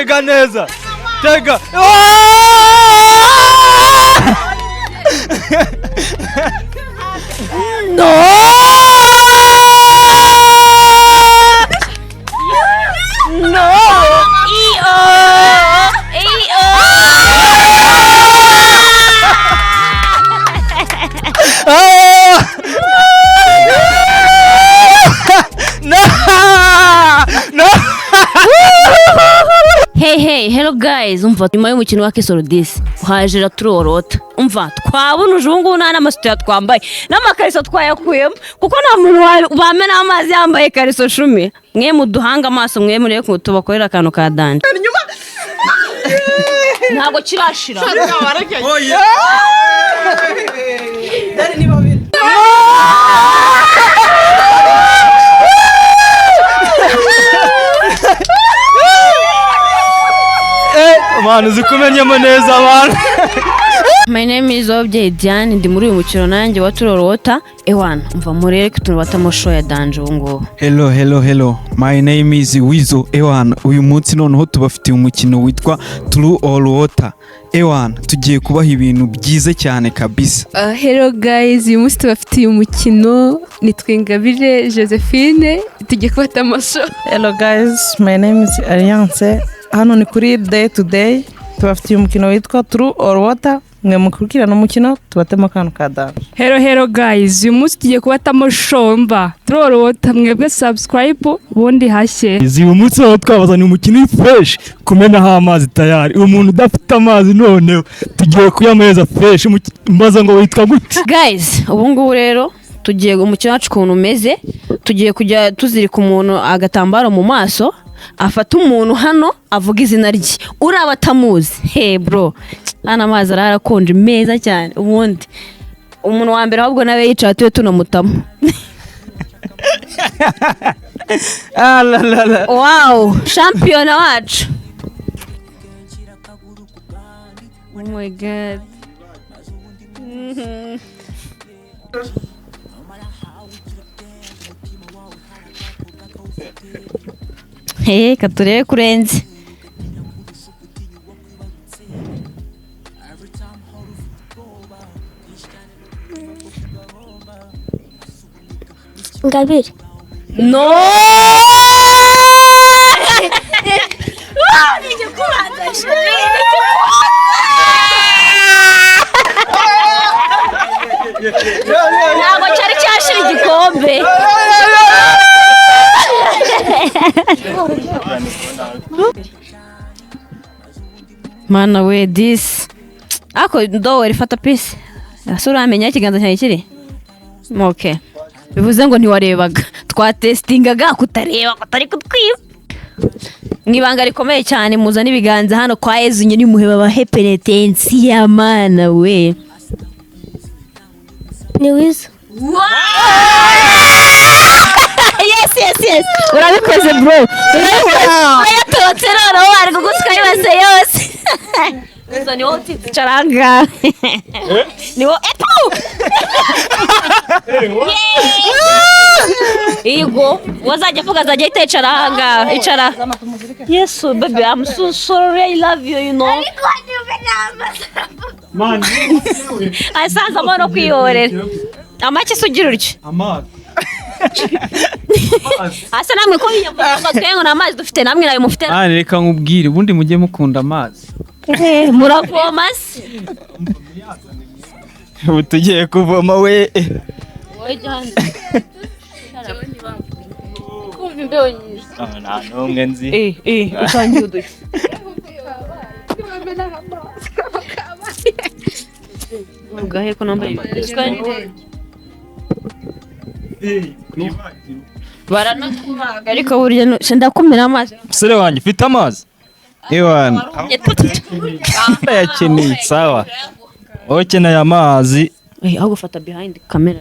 Tega neza, tega. No! No! E-O! E-O! Ah! No! No! Hey hey, hello guys, umva nyuma y'umukino wa Kiss or Diss haje turorota. Umva twabonuje ubu ngubu nta n'amasutiya twambaye n'amakariso twayakuyemo kuko nta muntu wamena amazi yambaye kariso 10. Mwe muduhanga amaso, mwe murebe ko tubakorera akantu ka danger. Ntabwo kirashira. Abantu zikumenyemo neza abantu. My name is Obye Diane, ndi muri uyu mukino nanjye wa Turorota. Ewana, umva murere ko tubatamo show ya danger ubu ngubu. Hello hello hello, my name is Wizo. Ewana, uyu munsi noneho tubafitiye umukino witwa True or Water. Ewana, tugiye kubaha ibintu byiza cyane kabisa. Hello guys, uyu munsi tubafitiye umukino, nitwa Ingabire Josephine, tugiye kubata amasho. Hello guys, my name is Alliance. Hano ni kuri Day to Day, tubafitiye umukino witwa True or Water. Mwe mukurikirana umukino tubatemo akantu ka danger. Hello hello guys, uyu munsi tugiye kubatamo shomba turorota, mwebwe subscribe ubundi hashye. Uyu munsi aho twabazaniye umukino fresh, kumenaho amazi tayari. Umuntu udafite amazi noneho tugiye kuyameza fresh. Mbaza ngo witwa gute? Guys, ubu ngubu rero tugiye umukino wacu ukuntu umeze, tugiye kujya tuzirika umuntu agatambaro mu maso, afata umuntu hano avuga izina rye uraba atamuzi. Hey bro, hano amazi ararakonje meza cyane. Ubundi umuntu wa mbere ahubwo nawe yicara tuye tunamutamo. Wow, shampiyona wacu. Oh my god. Hey, katurebe kurenze. Ngabire. No! Ntabwo cyari cyashira igikombe. Mana we this. Ako ndoweri fata piece. Ese uramenya ikiganza cyanjye kiri? Okay. Bivuze ngo ntiwarebaga. Twatestingaga kutareba kutari kutwiba. Mwibanga rikomeye cyane muzana ibiganza hano kwa Yezu nyine muhe babahe penetensiya mana we. Ni Wizo. Yes yes yes. Urabikoze bro. Urayatotse noneho ari kugusuka yose yose. Gusa ni wowe uticaranga. Ni wowe epu. Igo, wazajya avuga azajya ahita yicara ahangaha. Icara. Yesu baby, I'm so sorry, I love you, you know. Man, asanze amano kwihorera. Amake se ugira utyo? Amazi. Asa namwe ko twe ngo nta mazi dufite, namwe nayo mufite. Reka nkubwire, ubundi mujye mukunda amazi. Muravoma se? Ubu tugiye kuvoma we. Kumva imbeho nyinshi. Nta n'umwe nzi. Utangiye udushya. Ugahe ko nambaye baranakubaga ariko burya ndakumira amazi. Musore wanjye ufite amazi? Ewana, ndayakeneye. Sawa, wowe ukeneye amazi. Aho gufata behind camera.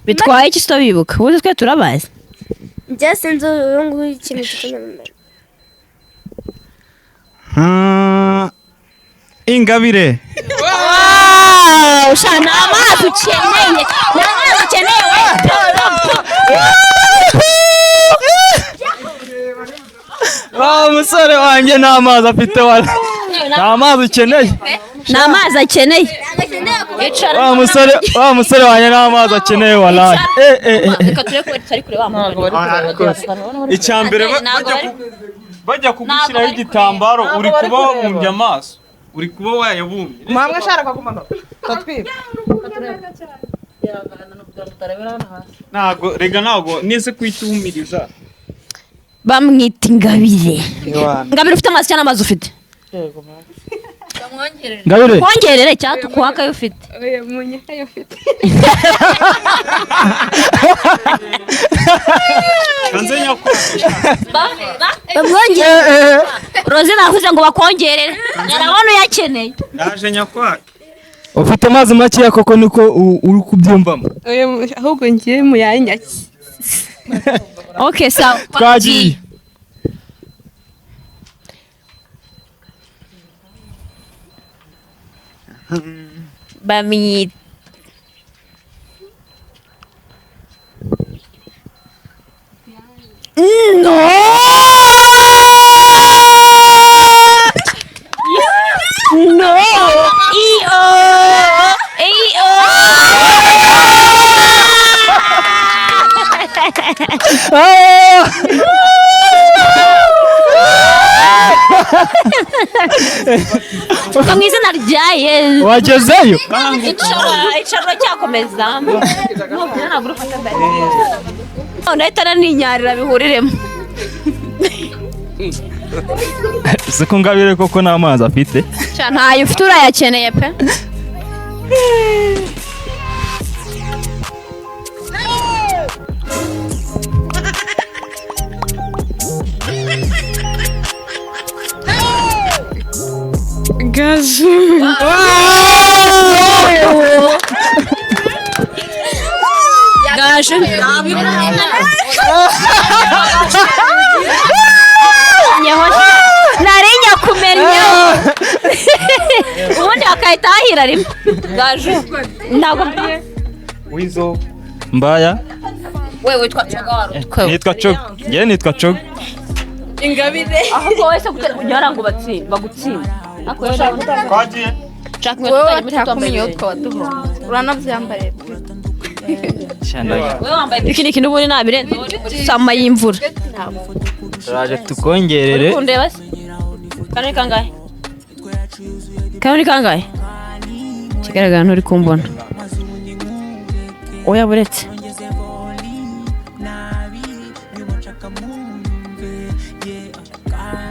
Bitwaye iki tutabibuka? Ubuze twe turabazi. Njye sinzi uyu nguyu ikintu kitamenya. Ingabire. Wow, sha nta mazi ukeneye. Nta mazi ukeneye we. Musore wanjye nta mazi afite wala, nta mazi ukeneye. Ni amazi akeneye. Icara. Wa musore wanjye nta mazi akeneye wala, eh eh eh. Reka turebe ko tutari kure wa muntu. Icya mbere Ntabwo bajya bari- bajya kugushyiraho bari igitambaro, kureba. uri Ntabwo bari kuba kureba. wabumbye amaso, uri kuba wayabumbye. Mwamwe ashaka kumanuka tatwiba. Ntabwo rega, ntabwo nese kwituhumiriza. Bamwita Ingabire. Ewana. Ingabire, ufite amazi cyangwa amazi ufite? Ngabire. Kongerere cyangwa tukuhaka ayo ufite. Oya, munyaka ayo ufite. Hanze nyakubahwa. Bamwongerere. Rose navuze ngo bakongerere, arabona uyakeneye. Ndaje nyakubahwa. Ufite amazi makeya koko, niko uri kubyumvamo? Oya, ahubwo ngiye muyanyake. Okay, sawa. Twagiye. Bamwita No! No! I-O! I-O! Ngo mu izina rya Yesu. Wagezeyo. Icara, icara, uracyakomeza. Nubwira ntabwo urufata mbere. Ndahita naninyarira bihuriremo. Ese ko Ngabire koko nta mazi afite? Sha, ntayo ufite, urayakeneye pe. Gazu. Gaje. Nari nyakumennye, ubundi bakahita hahira rimwe. Gaju, ntabwo. Wizo. Mbaya. We witwa Coga, wari Nitwa Coga, njyewe nitwa Coga. Ingabire. Ahubwo wowe se kugira ngo batsinde bagutsinde. Ariko wowe Twagiye. Shaka inkweto Wowe utajya muri watakumenya twambaye. utwo waduhomba uranabyambaye pe. Wowe wambaye pikiniki n'ubundi ntabirenze sama y'imvura. Turaje tukongerere. Kundeba se, kano ni kangahe? Kano ni kangahe? Ikigaragara nturi kumbona. Oya, buretse.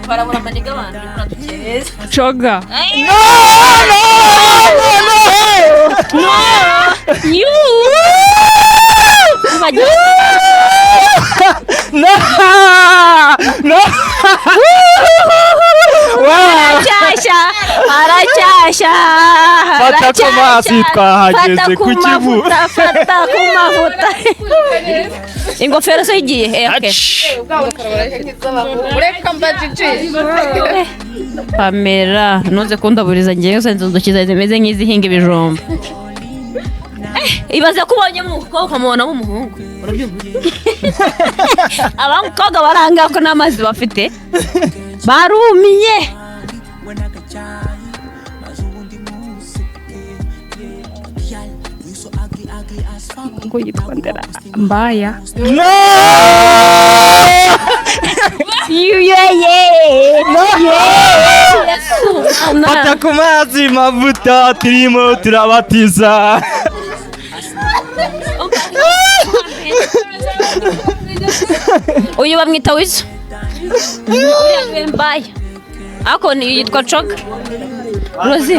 Barabura amaniga abantu uriko uradukereza. Coga. No! No! You! No, no. Aracyashya, aracyashya. Fata ku mazi, twahageze Fata ku Kivu. mavuta, fata ku mavuta. Ingofero se igiye? Eh, okay. Ureka mbajiji. Pamela, ntuze kundaburiza ngewe se, inzu zawe zimeze nk'izihinga ibijumba. Eh, ibaze ko ubonye umukobwa ukamubonamo umuhungu, urabyumva? Abakobwa baranga ko n'amazi bafite barumiye. Ngo yitwa Ndera Mbaya. No. Yeye. Fata ku mazi, mavuta turimo turabatiza. Uyu bamwita Wizo, uriya niwe Mbaya, ariko ni yitwa Coga. Rozi,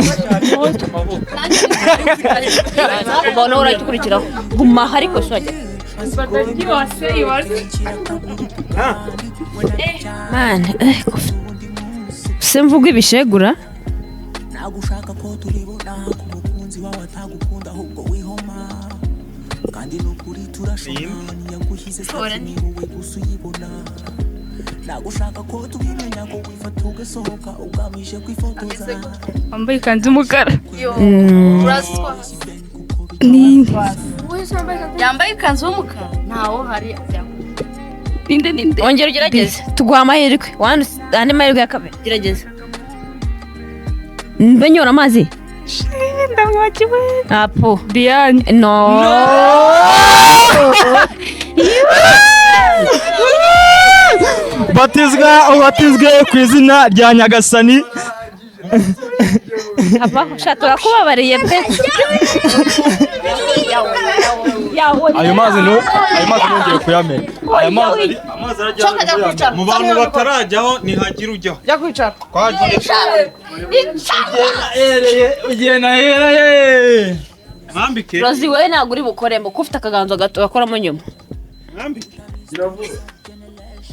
ubona urahita ukurikiraho, guma aha ariko si wajya. Man, eh, se mvuga ibishegura. Nagushaka ko turibona ku mukunzi wawe atagukunda, ahubwo wihoma, kandi nukuri turashona niyaguhize safi, ni wowe gusa uyibona. Nagushaka ko tubimenya ko wifata ugasohoka ugamije kwifotoza. Wambaye ikanzu y'umukara. Uraswa. Ni Yambaye ikanzu y'umukara, ntawo hari. Ninde, ninde? Ongera ugerageze, tuguha amahirwe. Wani, andi mahirwe ya kabiri, gerageza. Mbe nyora amazi. Ndamwakiwe. Apo. Diane. No. Batizwa, ubatizwe ku izina rya Nyagasani. Abaho, sha, turakubabariye pe. Ayo mazi no, ayo mazi nongeye kuyamena. Aya mazi, amazi arajya Mu bantu batarajyaho ntihagire ujyaho. Jya kwicara. Twagiye. Ugenda hereye. Mwambike. Rozi, wowe ntabwo uri bukoremo kuko ufite akaganza gato bakoramo nyuma. Mwambike.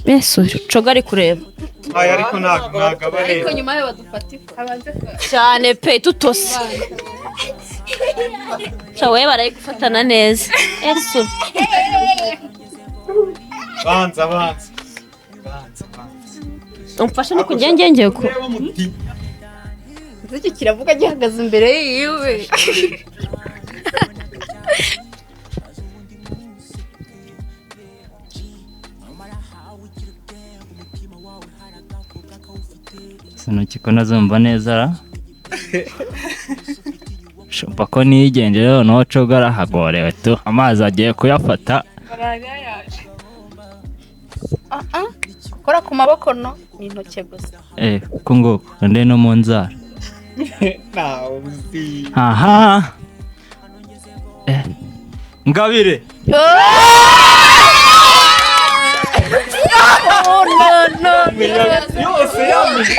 Yesu, coga ari kureba. Aya ariko ntabwo aba Ariko areba. nyuma yo badufata ifoto. Cyane pe, tutose. Sha, wowe barayigufatana neza. Yesu. Banza, banza. Banza, banza. Umfashe no kugengengeye ko. Ureba muti. Iki kiravuga gihagaze imbere yiwe. Sinukiko ko nazumva neza ra. Shumva ko niyigendera noneho coga arahagorewe tu, amazi agiye kuyafata. Gukora ku maboko no ni intoki gusa. Eh, kuko ngo nde no mu nzara. Ntawe uzi. Aha. Eh. Ngabire. Oh, no, no, no. Yose yamenye.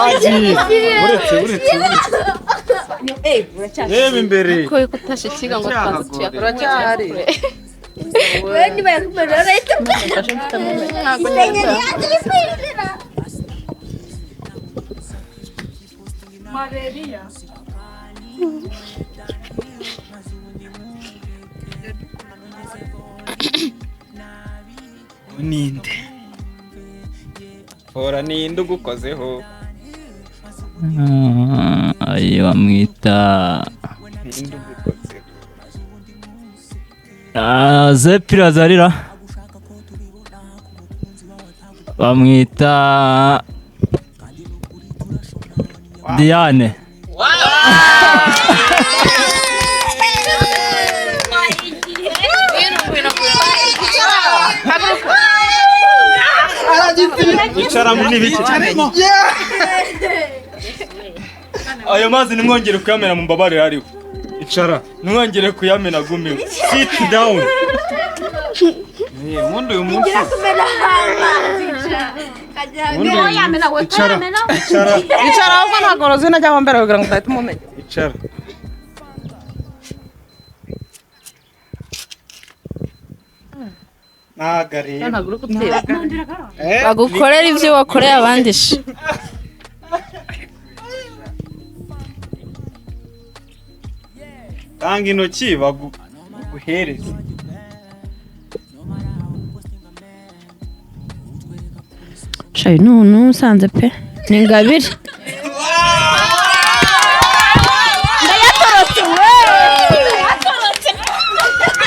Agiye. Uretse, uretse, uretse. Reba imbere. Ko kutashikiga ngo twanze tuyakore. Uracyahari. Ntabwo Malaria. Ninde? Hora ninde ugukozeho? Ayo bamwita Ninde ugukozeho? Ah, Zephyr Azarira. Bamwita Diane. Icara muri biki? Ayo mazi nimwongere kuyamena, mumbabarire ariko. Icara. Nimwongere kuyamena gumiwe. Sit down. Mundi uyu munsi. Icara. Icara. Icara ahubwo ntabwo Rozine ajyaho mbere kugira ngo udahita umumenya. Icara. Ntago areba. Bagukorera ibyo wakoreye abandi she. Tanga intoki baguhereze. Sha, nunu usanze pe. Ni Ngabire. Ndayatorotse we.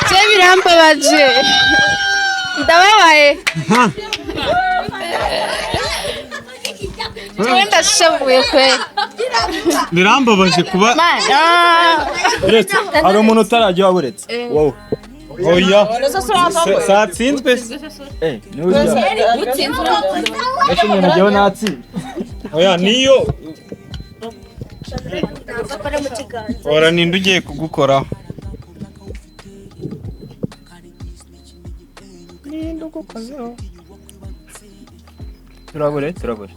Je birambabaje. Ndababaye. Jewe ndashavuye kwe. Birambabaje kuba Uretse hari umuntu utarajya waburetse. Wowe. Oya. Satsinzwe se. Eh, niwe ujya. Ese umuntu ajyaho natsinze. Oya niyo. Ora ninde ugiye kugukoraho? Ninde ugukozeho? Turabure, turabure.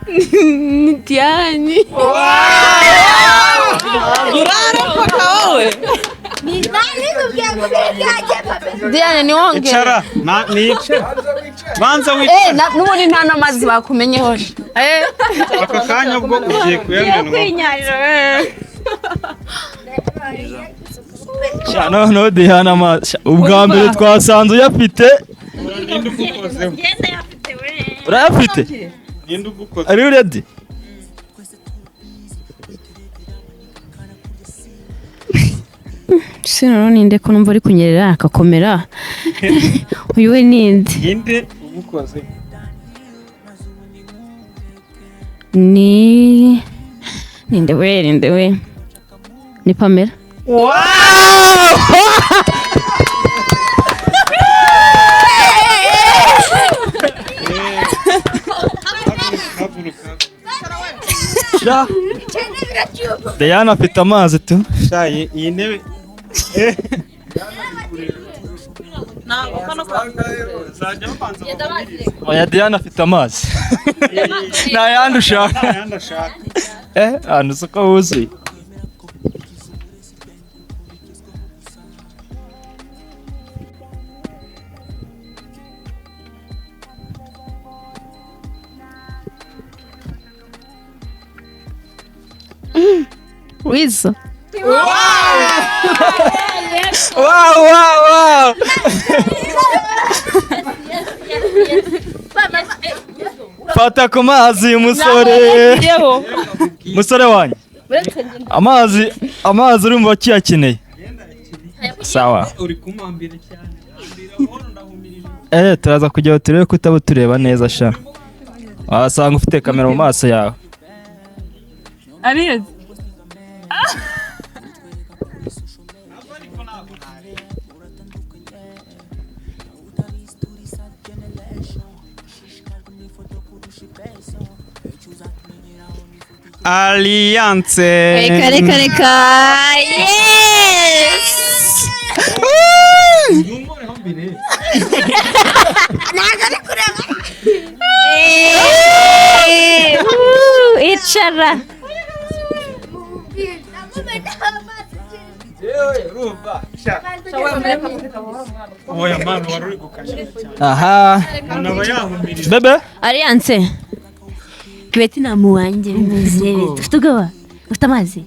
Ni Diane. Urarokoka wowe. Diane ni wongere. Icara. Na nicara. Banza wicara. Eh, n'ubundi nta n'amazi bakumenyeho. Eh. Aka kanya ubwo ugiye kuyamenwa. Sha, noneho Diana amazi. Sha, ubwa mbere twasanze uyafite. Urayafite? Are you ready? Se noneho ninde ko numva ari kunyerera akakomera? Uyu we ninde? Ninde ugukoze? Ni ninde we, ninde we? Ni Pamela. Wow! Sha, Diana afite amazi tu. Sha, iyi ntebe Oya, Diana afite amazi. Nta yandi ushaka. Ahantu uzi ko wuzuye. Wizo. Wow, wow, wow! Fata ku mazi musore. Musore wanjye. Amazi, amazi urumva kiyakeneye. Sawa. Uri kumambira cyane. Turaza kujya turebe ko utaba tureba neza sha. Wasanga ufite kamera mu maso yawe. Arizi. Alliance. Reka reka reka. Yes! Ntabwo ari kureba. Icara. Aha. Bebe. Alliance. Kibeti na muwanjye bimeze bite? Ufite ubwoba? Ufite amazi?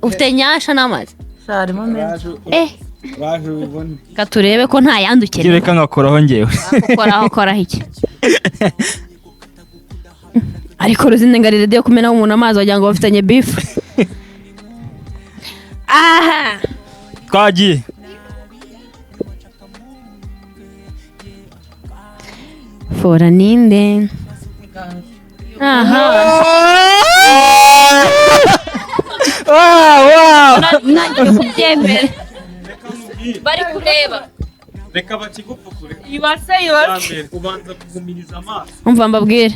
Ufite nyasha n'amazi? Harimo menshi. Reka turebe ko nta yandi ukeneye. Reka ngakoraho ngewe. Koraho, koraho iki? Ariko Rosine ngo ari yo kumenaho umuntu amazi wagira ngo bafitanye beef. Aha. Twagiye. Fora ninde? Aha. Wow, wow. Nanjye kubyemera. Bari kureba. Reka bakigupfukure. Ibase ibase. Ubanza kugumiriza amaso. Umva mbabwire.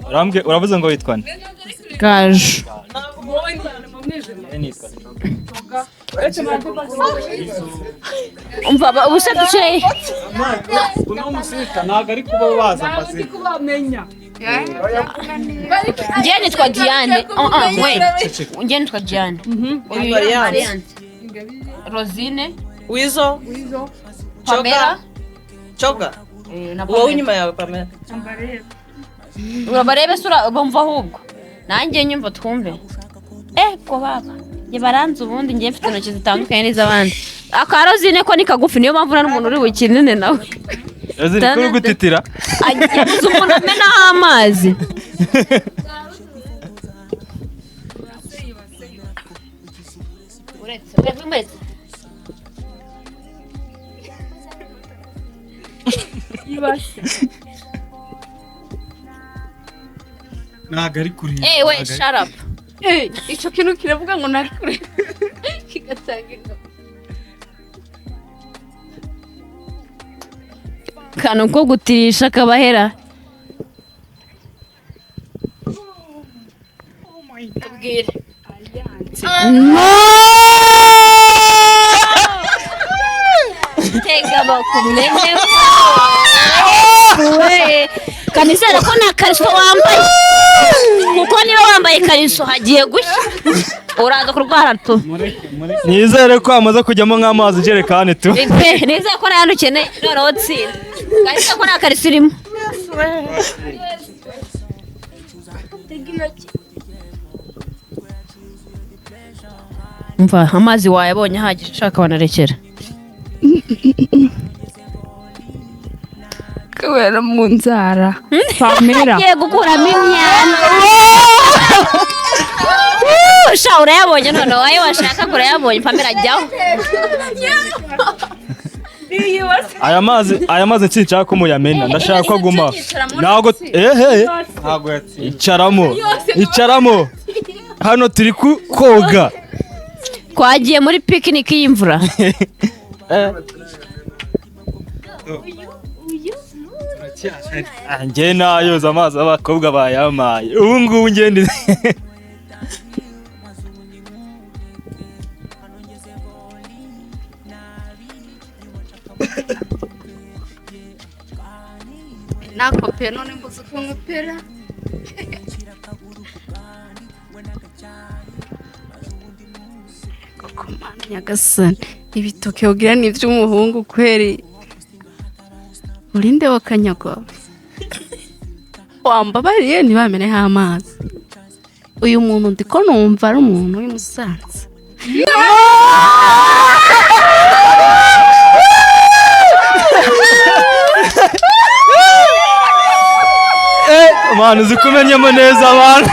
Urambwe uravuze ngo witwa nde? Gaju. Umva ubusa dushire. Uno musita ntago ari kuba baza amazina. Njye nitwa Diane. Wait. Njye nitwa Diane. Uyu Alliance. Rosine. Wizo. Pamela. Choga. Wowe inyuma yawe Pamela. Urabarebe sura bumva ahubwo. Nanjye nyumva twumve. Ko baba. Njye baranze ubundi njye mfite intoki zitandukanye n'iz'abandi. Aka Rosine ko ni kagufi niyo mpamvu nta n'umuntu uri bukinine nawe. Rosine kuri gutitira. Agiye umuntu amenaho amazi. Uretse, uretse. Ibase. Ntago ari kureba. Wait, shut up. Icyo kintu kiravuga ngo nari kureba. Kigatanga ingabo. Kano ko gutirisha kabahera. Tubwire. No! Tega bakumenye. We, kanizera ko nta kariso wambaye. Kuko niba wambaye ikariso hagiye gushya. Uraza kurwara tu. Nizere ko amaze kujyamo nk'amazi ijerekani tu. Nizere ko nta ukeneye noneho tsinda. Kanizera ko nta kariso irimo. Umva, amazi wayabonye ahagije, ushaka wanarekera. Kubera mu nzara Pamela. Agiye gukuramo imyanda. Sha, urayabonye noneho, ayo washaka urayabonye. Pamela, jyaho. Aya mazi nsinshaka ko muyamena, ndashaka ko aguma. Ntabwo ehe. Ntabwo yatsinze. Icaramo, icaramo hano, turi ku koga. Twagiye muri picnic y'imvura. Ah, njye nayoza amazi, abakobwa bayamaye ubu ngubu ngende. Nakopeye none mbuze uko nkopera. Koko Mana nyagasani, ibitoke ugira ni iby'umuhungu kweri? Urinde wakanyagwa, wambabariye ntibameneho amazi. Uyu muntu ndiko numva ari umuntu w'i Musanze. Mwana, uzi kumenyamo neza abantu.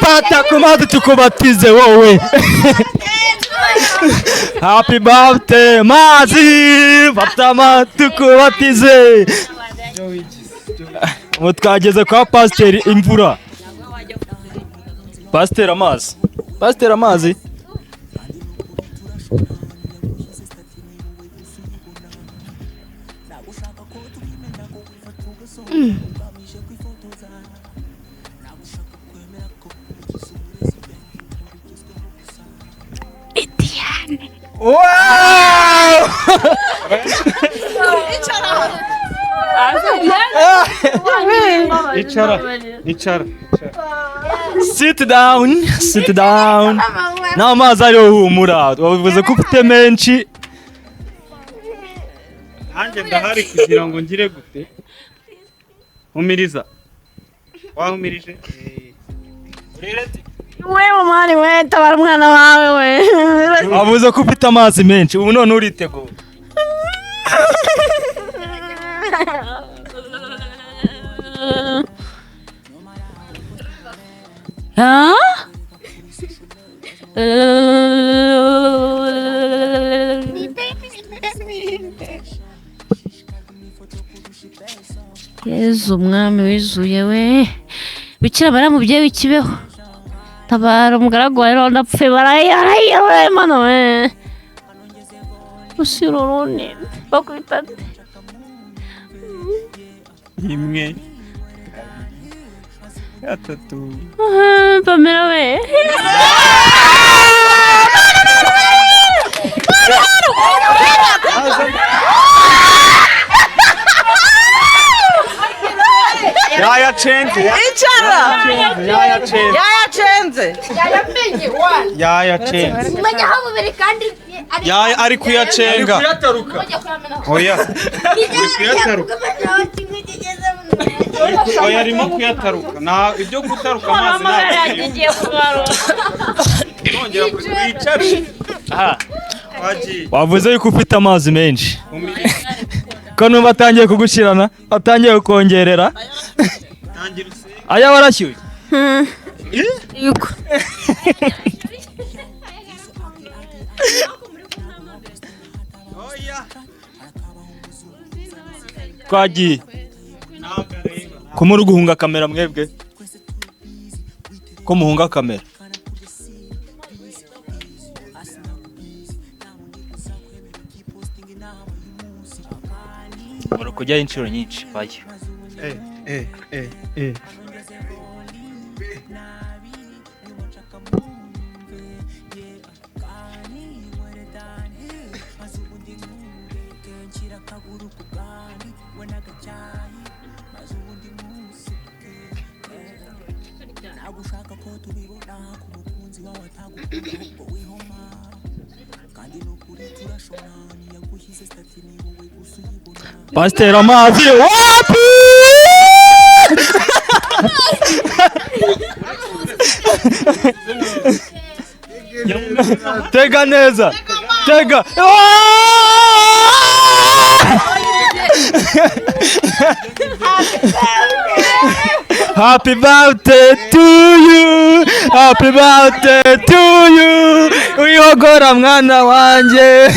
Fata ku mazi tukubatize wowe. Happy birthday mazi, fata amazi tukubatize. Ubu twageze kwa pasiteri imvura. Pasiteri amazi, pasiteri amazi. Wow! Icara, icara. Sit down, sit down. N'amazi ariho, humura. Wabivuze ko ufite menshi. Nanjye ndahari kugira ngo ngire gute? Humiriza, wahumirije? We mumani we, tabara umwana wawe we. Wavuze ko ufite amazi menshi, ubu none uriteguye? Ah? Yezu umwami wizuye we, Bikira Mariya mubyeyi w'ikibeho, tabara umugaragu wawe rero ndapfe baraye we mana we. Usirorone bakwita nde? Imwe, kabiri, gatatu. Ah, Pamela we. Yayacenze. Icara. Yayacenze. Yayacenze. Yayamenye wa. Yayacenze. Umenya aho bubiri kandi ari Yaya ari kuyacenga. Kuyataruka. Oya, uri kuyataruka. Oya, arimo kuyataruka. Nta ibyo gutaruka amazi, ntabwo. Ngiye kubarura. Nongera wicare. Aha. Wagiye. Wavuze yuko ufite amazi menshi. Humiriza. Ko numva atangiye kugushirana, atangiye kukongerera. Tangira usenge. Aya warashyuye? Yuko. Oya. Twagiye. Ntabwo areba. Ko muri guhunga kamera mwebwe? Ko muhunga kamera? Muri kujyayo inshuro nyinshi bajya. Eh eh eh eh. Nagushaka ko tubibona ku mukunzi wawe atagukunda, ahubwo wihoma. Kandi nukuri turashona, niyaguhize stati ni wowe gusa uyibona. Pasiteri amazi wapi? Tega neza, tega. Happy birthday to you, happy birthday to you. Wihogora mwana wanjye.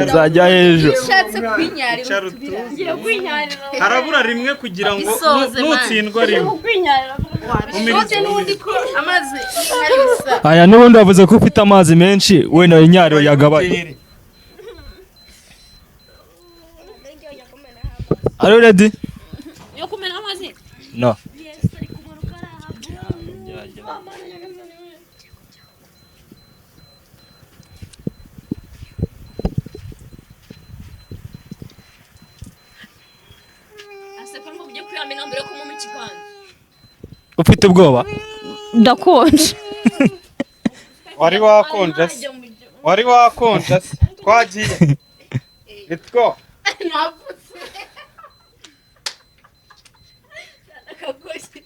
Nzajya ejo. Ushatse kwinyarira. Ngiye kwinyarira. Harabura rimwe kugira ngo Isoze, man. nutsindwa rimwe. Kwinyarira. Wabishote n'ubundi ko amazi ari gusa. Aya n'ubundi wavuze ko ufite amazi menshi, wenda inyariro yagabaye. Are you ready? Yo kumena amazi. No. Ase ko mvuye kuyamena mbere ko mumpa ikiganza. Ufite ubwoba? Ndakonje. Wari wakonje se? Wari wakonje se? Twagiye. Let's go. Napfutse. Akagozi.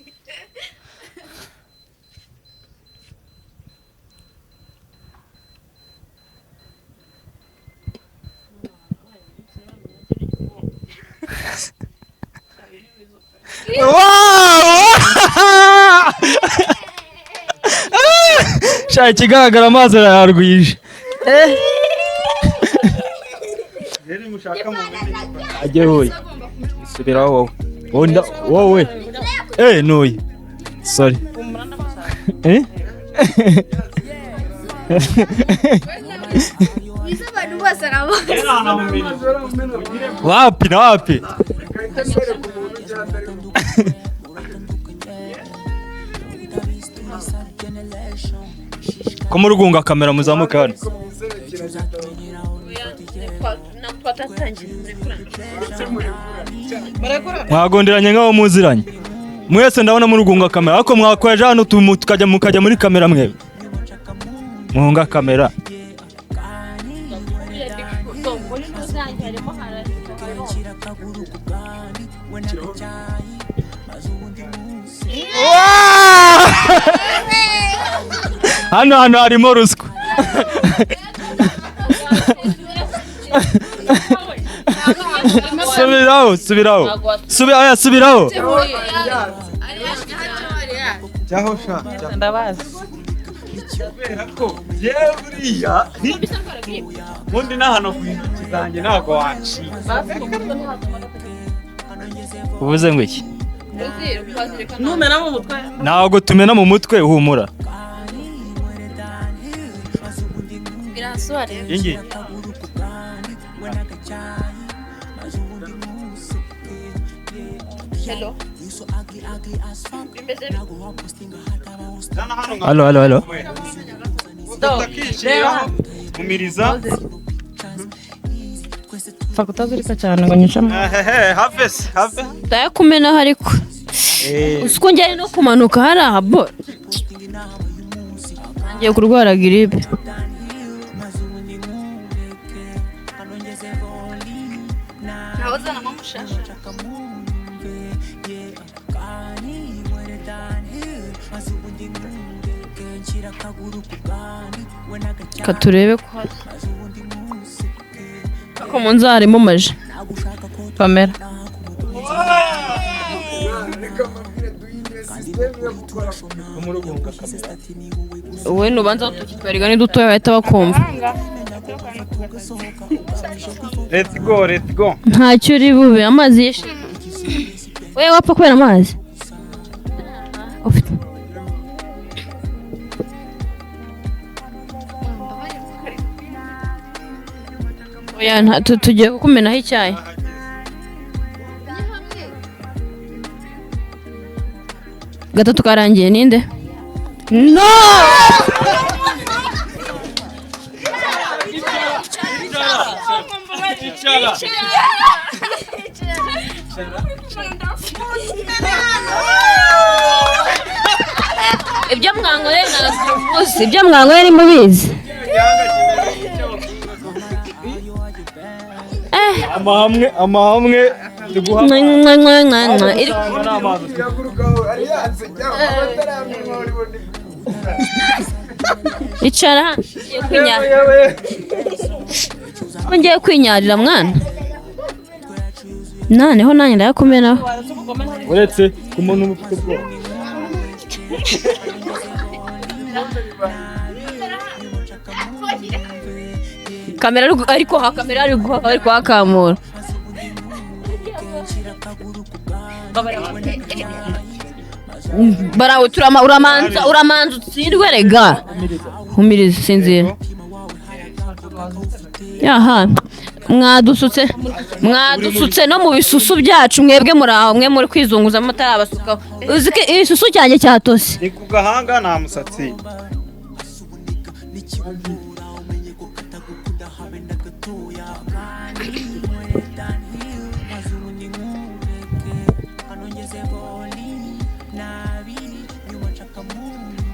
Wow! Sha, ikigaragara amazi arayarwije. Rero mushaka mumenye. Ajye huye. Subiraho wowe. Wowe wowe. Nuyi. Sorry. Eh? Wize abantu bose arabazi. Wapi na wapi? Ko murugunga kamera muzamuke hano. Mwagonderanye nk'aho muziranye. Mwese ndabona murugunga kamera, ariko mwakweje hano tukajya mukajya muri kamera mwebwe. Muhunga kamera. Hano hantu harimo ruswa. Subiraho, subiraho. Subira, subiraho. Cyaho sha. Ndabazi. Kubera ko yewe buriya ubundi n'ahantu ku intoki zanjye ntabwo wancika. Uvuze ngo iki? Numena mu mutwe. Ntabwo tumena mu mutwe, humura. Ingi. Hello. Halo, halo, halo. Utakishira umiriza. Pfa kutazirika cyane ngo nyice amazi. Ehehe, have se, have. Ndayakumenaho ariko. Usiku njyane no kumanuka hari aha bo. Ngiye kurwara giripe. Ntawuzanamo mushasha. Reka turebe ko ko mu nzu harimo maji. Pamela. Wowe nubanza tukitwariga ni dutoya bahita bakumva. Let's go, let's go. Ntacyo uri bube, amazi yishe. Wowe wapfa kubera amazi. Ufite Oya, tugiye kukumenaho icyayi. Gatatu karangiye ninde? No! Ibyo mwankoreye ntabwo ibyo mwankoreye ni mubizi. Amahame, amahame. Mwa, mwa, mwa, mwa, mwa. Icara hano. Ngiye kwinyarira. Ngiye kwinyarira mwana. Noneho nanjye ndayakumenaho. Uretse ku muntu ufite ubwoba. Kamera ariko ha kamera ari kuhakamura. Barawe turama uramanza utsindwe rega. Humiriza sinzira. Yaha mwadusutse no mu bisusu byacu mwebwe muri aho mwe muri kwizunguza mutarabasukaho. Uzi ko ibisusu cyanjye cyatose. Ni ku gahanga nta musatsi.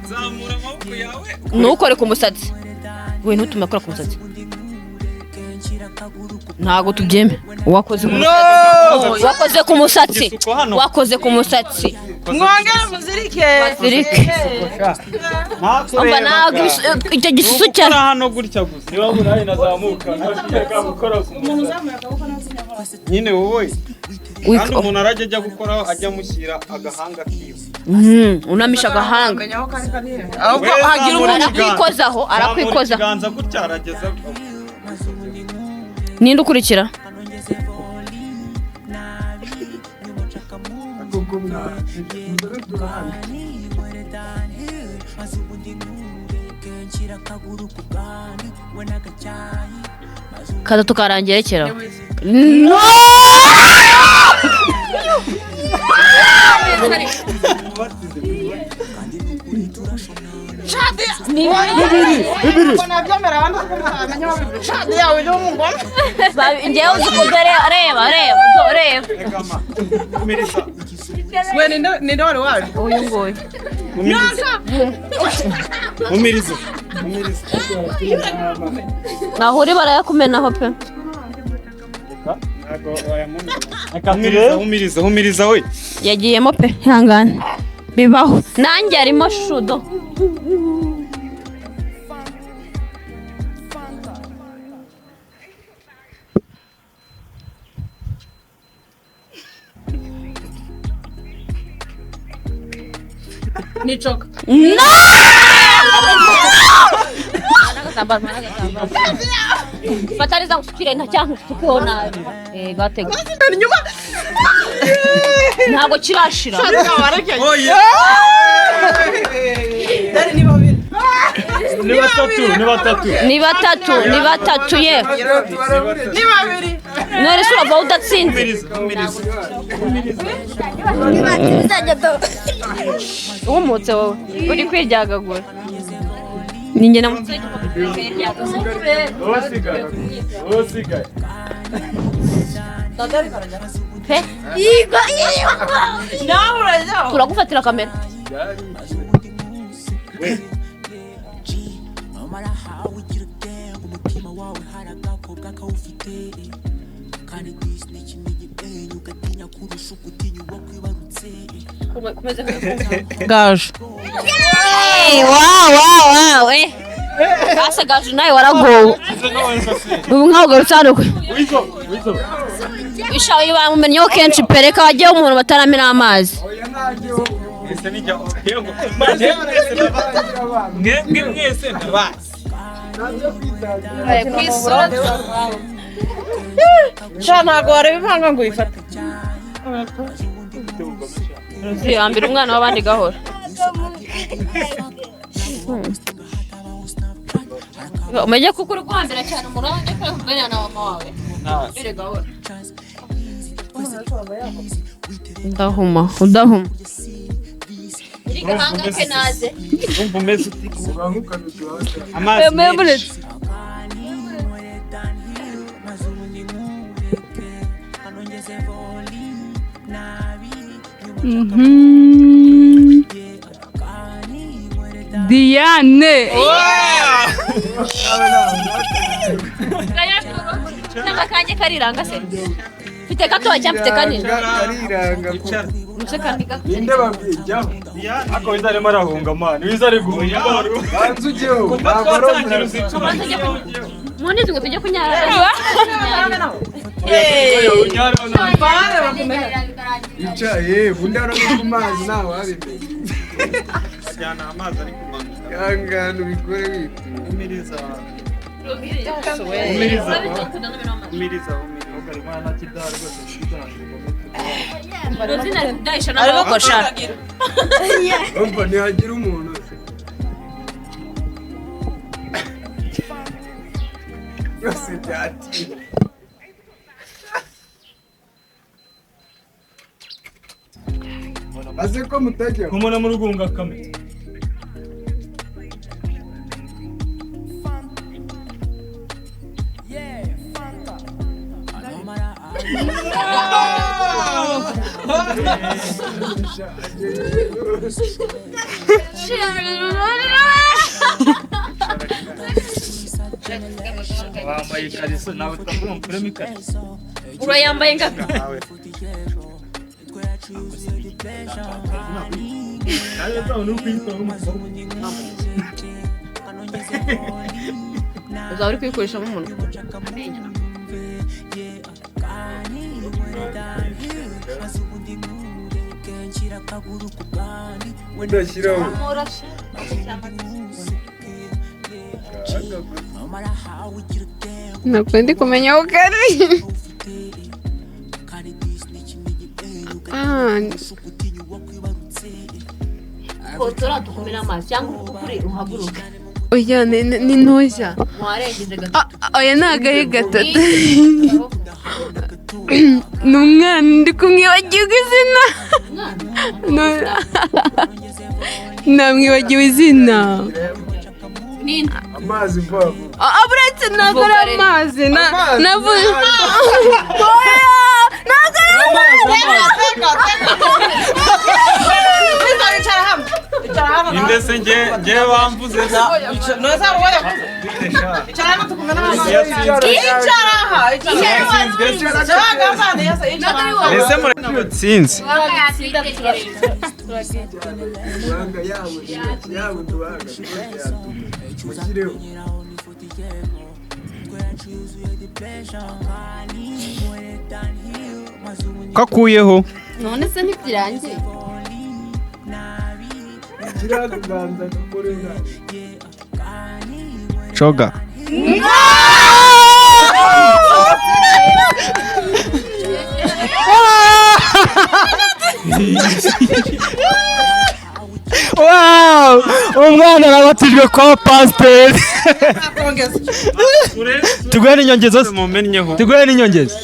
Zamura amaboko yawe. Ntukore ku musatsi. We ntutume akora ku musatsi. Ntago tubyeme. Wakoze ku musatsi. Wakoze ku musatsi. Wakoze ku musatsi. Mwongere muzirike. Bazirike. Umva ntabwo icyo gisusu cya hano gutya gusa. Niba burayi nazamuka nashaka gukora ku musatsi. Nyine wowe. Kandi umuntu arajya ajya gukoraho ajya amushyira agahanga kiwe. Unamisha agahanga. Ahubwo hagira umuntu arakwikozaho, arakwikoza. Ikiganza gutya arageza. Ninde ukurikira? Kaza tukarangerekera. No! Njyewe uzi ko reba reba reba. We ninde wari waje? Uyu nguyu. Umiriza. Naho uri barayakumenaho pe. Humiriza humiriza we. Yagiyemo pe ihangane. Bibaho. Nanjye arimo shudo. Nichoka. No! Fatariza usukire nta cyantu usukeho nabi. Gatega. Ntabwo kirashira. Oya. Ni batatu, ni batatu. Ni batatu, ni batatu ye. Ni babiri. None se urava udatsinze. Umutse wowe uri kwiryagagura. Ninjye namutse. Usigaye. Pe. Turagufatira kamera. Gaju. Wow, wow, wow. Asa Gaju nawe waragowe. Ubu nkaho ugarutse hano. Ishawe bamumenyeho kenshi pe reka bajyeho umuntu bataramena amazi. Mwebwe mwese ndabazi. Sha ntabwo wareba impanga ngo uyifate. Zihambira umwana w'abandi gahora. Umenye kuko uri guhambira cyane umuntu w'abandi ko kuganira na mama wawe. Mbere gahora. Ndahuma, udahuma. Gahanga ke naze. Umva umeze uti amazi menshi. Diane. N'akanjye kariranga se. Mfite gatoya cyangwa mfite kanini? Kariranga. Muce kandi gato. Ninde babwijyaho? Ako wiza arimo arahunga man. Wiza ari guhunga. Banza ujyeho. Mundi ngo tujye kunyara. Ica undi hano ni ku mazi ntawe wabimenye. Ajyana amazi ari kumanuka. Ihangane ubikore wituye. Umiriza. Umiriza. Umiriza. Umva ntihagira umuntu. Byose byatinze. Aze ko mutajya. Kumona mu rugunga kame. Wambaye ikariso nawe turavuga umupira ikariso. Urayambaye ngapi? Uzaba uri kuyikoresha nk'umuntu. Udashyiraho. Ntabwo ndi kumenya aho kari. Kotora dukomere amazi cyangwa ukuri uhaguruke. Oya ni ntoya. Warengeje gatatu. Oya ntabwo ari gatatu. Ni umwana ndi kumwibagirwa izina. Namwibagiwe izina. Amazi mvavu. Uretse ntabwo ari amazi. Navuze. Oya ntabwo ari amazi. Ninde se nge bamvuze ese muratsinze. Kakuyeho none se ntibyirangiye. Coga. Wow! Umwana arabatijwe kwa pasiteri. Tuguhe n'inyongezo. Tuguhe n'inyongezo.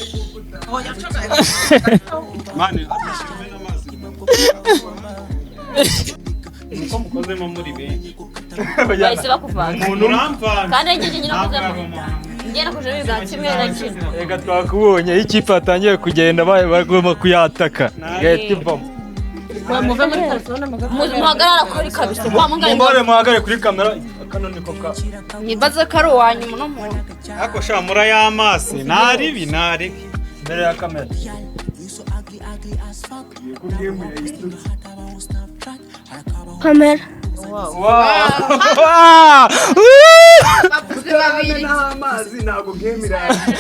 Nuko mukozemo muri benshi. Bahise bakuvanga. Kandi njye nyine nakozemo. Njye nakoze ibiganza kimwe na kimwe. Ega twakubonye iyo ikipe yatangiye kugenda bagomba kuyataka. Igahita ivamo. Muve muri telefone muhagarara kuri kabisa. Mumbare muhagarare kuri kamera. Kano niko ka. Nibaza ko ari uwanyuma no muntu. Ako sha mura y'amazi naribi nari. Mbere ya kamera. Kamera. Wow! Amazi ntabwo game irangiye.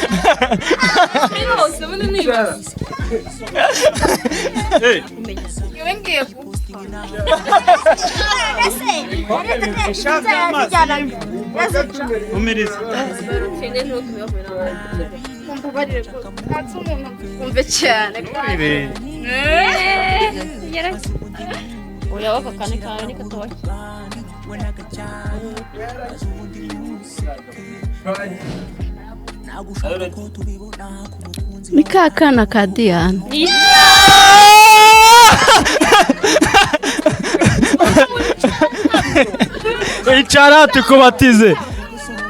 Umve cyane. Oya waka kane kawe ni katoya. Ni ka kana ka Diane. Icara tukubatize.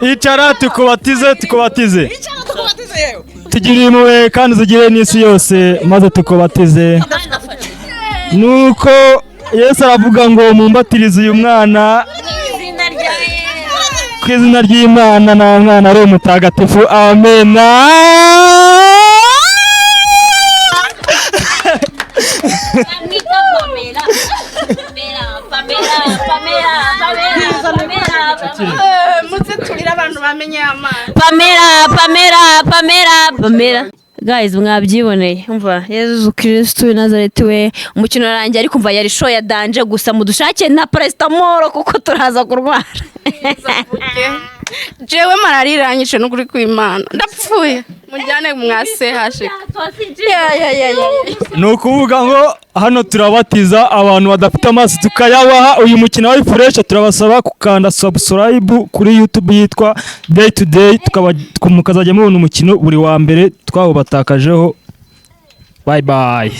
Icara tukubatize tukubatize. Tugirire impuhwe kandi uzigire n'isi yose maze tukubatize. Nuko Yesu aravuga ngo mumbatirize uyu mwana ku izina ry'Imana na Mwana ari umutagatifu. Amena. Muze turire, abantu bamenye amazi. Pamela, Pamela, Pamela, Pamela. Guys, mwabyiboneye. Umva, Yezu Kristu w'i Nazareti we, umukino urangiye, ariko umva yari show ya danger. Gusa mudushake na paracetamol kuko turaza kurwara. Jewe malariya iranyishe n'ukuri kw'Imana, ndapfuye, mujyane mwase hashika. Ya, ya, ya, ya. Ni ukuvuga ngo hano turabatiza abantu badafite amazi tukayabaha. Uyu mukino wa fresh, turabasaba gukanda subscribe kuri YouTube yitwa Day to Day, tukaba mukazajya mubona umukino buri wa mbere twawubatakajeho. Bye bye.